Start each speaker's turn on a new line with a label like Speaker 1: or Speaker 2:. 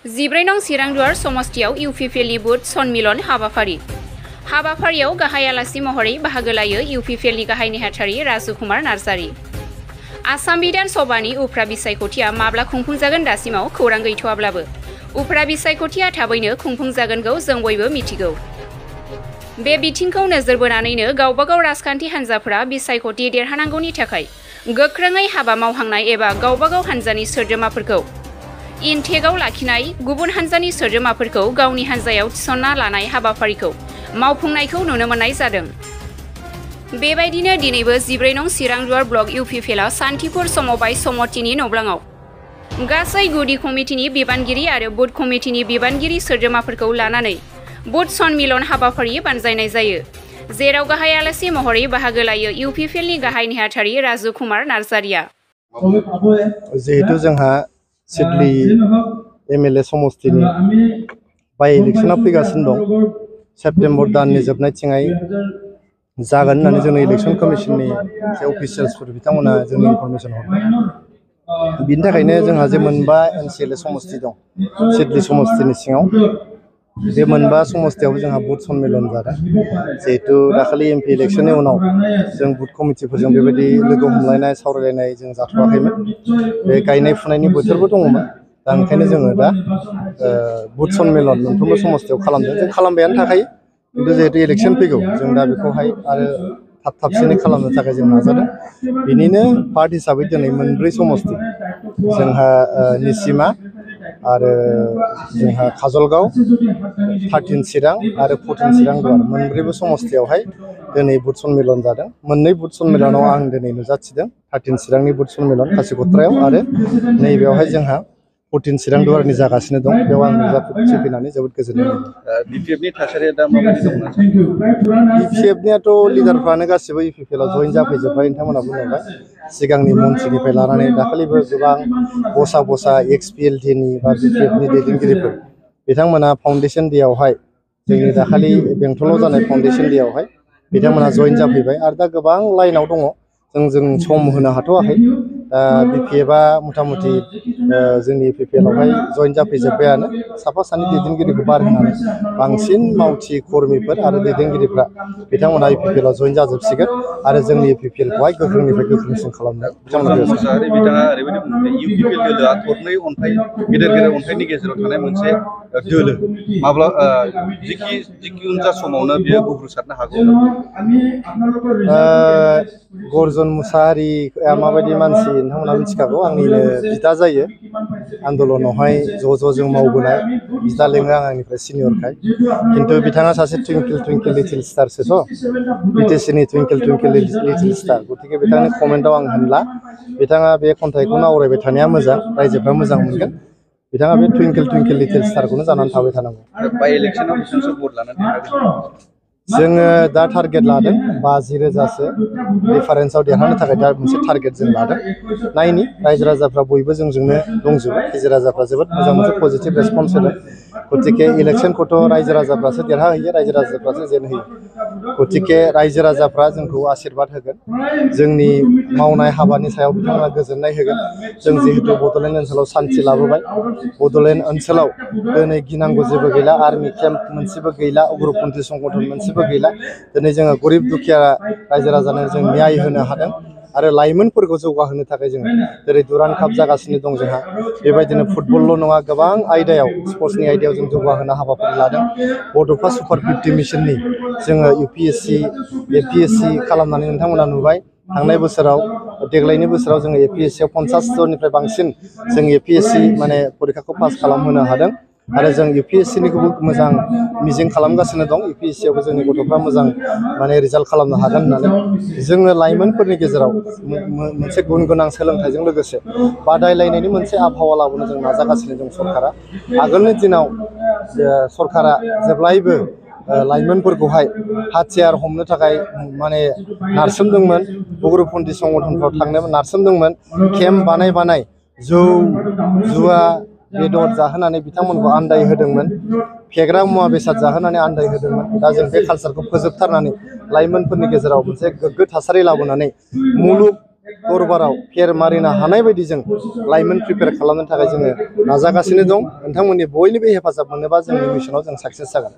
Speaker 1: 14 नं चिरांदुवार समष्टियाव इउपिपिएलनि बुथ सन्मिलन हाबाफारि। हाबाफारियाव गाहाय आलासि महरै बाहागो लायो इउपिपिएलनि गाहाय नेहाथारि राजुकुमार नार्जारि। आसाम बिधान सभानि उफ्रा बिसायख'थिया माब्ला खुंफुंजागोन दासिमाव खौरां गैथ'वाब्लाबो उफ्रा बिसायख'थिया थाबैनो खुंफुंजागोनखौ जों बयबो मिथिगौ। बे बिथिंखौ नोजोर बोनानैनो गावबागाव राजखान्थि हान्जाफोरा बिसायख'थि देरहानांगौनि थाखाय गोख्रोङै हाबा मावहांनाय एबा गावबागाव हान्जानि सोद्रोमाफोरखौ इनटेकआव लाखिनाय गुबुन हान्जानि सोद्रोमाफोरखौ गावनि हान्जायाव थिसनना लानाय हाबाफारिखौ मावफुंनायखौ नुनो मोननाय जादों। बेबायदिनो दिनैबो 14 नं चिरांदुवार ब्लक इउपिपिएलआ सान्थिपुर समबाय समष्टिनि नब्लाङाव गासै गुदि कमिटिनि बिबानगिरि आरो बुथ कमिटिनि बिबानगिरि सोद्रोमाफोरखौ लानानै बुथ सन्मिलन हाबाफारि बानजायनाय जायो, जेराव गाहाय आलासि महरै बाहागो लायो इउपिपिएलनि गाहाय नेहाथारि राजुकुमार नार्जारिया।
Speaker 2: जिहेतु जोंहा सिडली एमएलए समष्टिनि बाय इलेक्शना फैगासिनो दं, सेप्तेम्बर दाननि जोबनायथिंहाय जागोन होननानै जोंनि इलेक्शन कमिशननि जे अफिसियेल्सफोर बिथांमोना जोंनि इनफरमेशन हरदों। बिनि थाखायनो जोंहा जे मोनबा एनसिएलए समष्टि दं सिडली समष्टिनि सिङाव, बे मोनबा समष्टियावबो जोंहा बुथ सन्मिलन जादों। जिहेतु दाखालि एमपि इलेक्शननि उनाव जों बुथ कमिटिफोरजों बेबायदि लोगो हमलायनाय सावरायलायनाय जों जाथ'वाखैमोन। बे गायनाय फुनायनि बोथोरबो दङमोन, दा ओंखायनो जोङो दा बुथ सन्मिलन मोनफ्रोमबो समष्टियाव खालामदों। जों खालामबायानो थाखायो, खिन्थु जिहेतु इलेक्शन फैगौ जों दा बेखौहाय आरो थाबसिनै खालामनो थाखाय जों नाजादों। बिनिनो पार्ट हिसाबै दिनै मोनब्रै समष्टि जोंहा निसिमा आरो जोंहा काजलगाव, 13 चिरां आरो 14 चिरांदुवार मोनब्रैबो समष्टियावहाय दिनै बुथ सन्मिलन जादों। मोननै बुथ सन्मिलनाव आं दिनै नुजाथिदों, 13 चिरांनि बुथ सन्मिलन खासिक'त्रायाव आरो नैबेयावहाय जोंहा 14 चिरांदुवारनि जागासिनो दं। बेयाव आं नुजाथिफैनानै जोबोद गोजोननाय मोनदों।
Speaker 3: बिपिएफनि थासारिया दा माबायदि दं?
Speaker 2: बिपिएफनियाथ' लिडारफ्रानो गासिबो इउपिपिएलआव जइन जाफैजोब्बाय। नोंथांमोना बुंलांबाय सिगांनि मन्थ्रिनिफ्राय लानानै दाखालिबो गोबां बसा एक्सपिएलटिनि बा बिपिएफनि दैदेनगिरिफोर बिथांमोना फाउन्डेसन डेआवहाय, जोंनि दाखालि बेंटलाव जानाय फाउन्डेसन डेआवहाय बिथांमोना जइन जाफैबाय आरो दा गोबां लाइनाव दङ। जों सम होनो हाथ'वाखै। दा बिपिएफआ मथा मथि जोंनि इउपिपिएलआवहाय जइन जाफैजोब्बायानो। साफा सानै दैदेनगिरिखौ बारहोनानै बांसिन मावथि कर्मीफोर आरो दैदेनगिरिफ्रा बिथांमोना इउपिपिएलआव जइन जाजोबसिगोन आरो जोंनि इउपिपिएलखौहाय गोख्रोंनिफ्राय गोख्रोंसिन खालामनाय
Speaker 3: बिथाङा ओरैबायदि बुंदों इउपिपिएल दोलोआ थरनै अन्थाइ गेदेर अन्थाइनि गेजेराव थानाय मोनसे दोलो, माब्ला जिखुनु जा समावनो बियो गुब्रुसारनो हागौ।
Speaker 2: गर्जन मुसाहारिया माबायदि मानसि नोंथांमोना मिथिखागौ, आंनिनो बिदा जायो। आन्दलनावहाय ज' जों मावबोनाय बिदा लेङो, आं आंनिफ्राय सिनियरखाय। खिन्थु बिथाङा सासे टुइंकल लिटिल स्टारसोथ', बिटिसिनि टुइंकल लिटिल स्टार। गतिके बिथांनि कमेन्टआव आं होनला। बिथाङा बे खन्थाइखौनो आवरायबाय थानाया मोजां, रायजोफ्रा मोजां मोनगोन। बिथाङा बे टुइंकल लिटिल स्टारखौनो जानानै थाबाय थानांगौ।
Speaker 3: बाय इलेक्शनाव बेसेबांसो भट लानानै देरहागोन?
Speaker 2: जोङो दा टारगेट लादों 50,000सो डिफारेन्सआव देरहानो थाखाय दा मोनसे टारगेट जों लादों। नायनि रायजो राजाफ्रा बयबो जोंजोंनो दंजोबो, रायजो राजाफ्रा जोबोद मोजां मोनसे पजिटिभ रेसपन्स होदों। गतिके इलेक्शनखौथ' रायजो राजाफ्रासो देरहाहैयो, रायजो राजाफ्रासो जेनहोयो। गतिके रायजो राजाफ्रा जोंखौ आशीर्बाद होगोन, जोंनि मावनाय हाबानि सायाव बिथांमोना गोजोननाय होगोन। जों जिहेतु बड'लेण्ड ओनसोलाव सान्थि लाबोबाय, बड'लेण्ड ओनसोलाव दिनै गिनांगौ जेबो गैला, आर्मि केम्प मोनसेबो गैला, उग्रपन्थी संगठन मोनसेबो गैला। दिनै जोङो गरिब दुखिया रायजो राजानो जों न्याय होनो हादों आरो लाइमोनफोरखौ जौगाहोनो थाखाय जोङो जेरै दुरान काप जागासिनो दं जोंहा, बेबायदिनो फुटबलल' नङा गोबां आयदायाव स्पर्ट्सनि आयदायाव जों जौगाहोनो हाबाफारि लादों। बड'फा सुपार 50 मिशननि जोङो इउपिएससि एपिएससि खालामनानै नोंथांमोना नुबाय। थांनाय बोसोराव देग्लायनि बोसोराव जोङो एपिएससियाव 50 जननिफ्राय बांसिन जों एपिएससि माने परिखाखौ पास खालामहोनो हादों आरो जों इउपिएससिनिखौबो मोजां मिजिं खालामगासिनो दं। इउपिएससियावबो जोंनि गथ'फ्रा मोजां माने रिजाल्ट खालामनो हागोन होननानै जोङो लाइमोनफोरनि गेजेराव मोनसे गुन गोनां सोलोंथाइजों लोगोसे बादायलायनायनि मोनसे आबहावा लाबोनो जों नाजागासिनो दं सरकारा। आगोलनि दिनाव सरकारा जेब्लायबो लाइमोनफोरखौहाय हाथियार हमनो थाखाय माने नारसोमदोंमोन, उग्रपन्थी संगठनफ्राव थांनो नारसोमदोंमोन, केम्प बानाय जौ जुवा बेदर जाहोनानै बिथांमोनखौ आन्दाय होदोंमोन, फेग्रा मुवा बेसाद जाहोनानै आन्दाय होदोंमोन। दा जों बे कालचारखौ फोजोबथारनानै लाइमोनफोरनि गेजेराव मोनसे गोग्गो थासारि लाबोनानै मुलुग दरबाराव फेर मारिनो हानाय बायदि जों लाइमोन प्रिपेयार खालामनो थाखाय जोङो नाजागासिनो दं। नोंथांमोननि बयनिबो हेफाजाब मोनोबा जोंनि मिशनाव जों साक्सेस जागोन।